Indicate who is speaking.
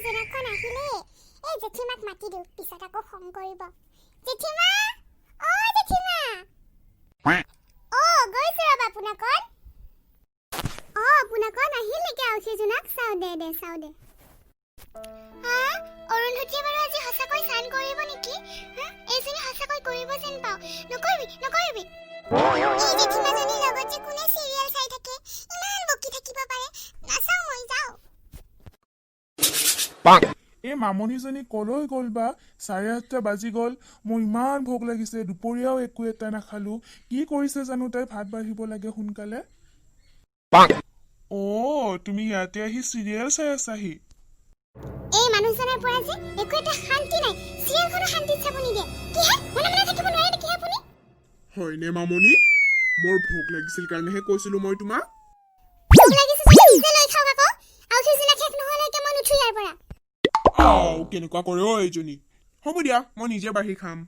Speaker 1: জোনাকখন আহিলে। এই জেঠীমাক মাতি দিওঁ, পিছত আকৌ খং কৰিব। জেঠীমা, অ জেঠীমা। অ, গৈছো ৰ'বা পোনাকণ। অ পোনাকণ, আহিল নেকি আউসী জোনাক? চাওঁ দে, দে চাওঁ দে। হা, অৰুন্ধতীয়ে বাৰু আজি সঁচাকৈ চান কৰিব নেকি? হা, এইজনী সঁচাকৈ কৰিব যেন পাওঁ। নকৰিবি, নকৰিবি। এই জেঠীমাজনীৰ লগত যে কোনে চিৰিয়েল চাই থাকে, ইমান বকি থাকিব পাৰে। নাচাওঁ মই, যাওঁ।
Speaker 2: এই মামনিজনী কলৈ গ'ল বা? 8:30 বাজি গ'ল। মোৰ ইমান ভোক লাগিছে, দুপৰীয়াও একো এটা নাখালো। কি কৰিছে জানো তাই? ভাত বাঢ়িব লাগে সোনকালে। অ, তুমি ইয়াতে আহি চিৰিয়েল চাই আছাহি?
Speaker 1: এই মানুহজনৰ পৰা যে একো এটা শান্তি নাই। চিৰিয়েলখনো শান্তিত চাব নিদিয়ে। কিহে মনে মনে থাকিব নোৱাৰে নেকি আপুনি?
Speaker 2: হয়নে মামনি? মোৰ ভোক লাগিছিল কাৰণেহে কৈছিলো মই তোমাক।
Speaker 1: ভোক লাগিছে যদি নিজে লৈ খাওক আকৌ। আৰু সিজনা শেষ নোহোৱালৈকে মই নুঠো ইয়াৰ পৰা।
Speaker 2: আও, কেনেকুৱা কৰে অ এইজনী! হ'ব দিয়া, মই নিজে বাঢ়ি খাম।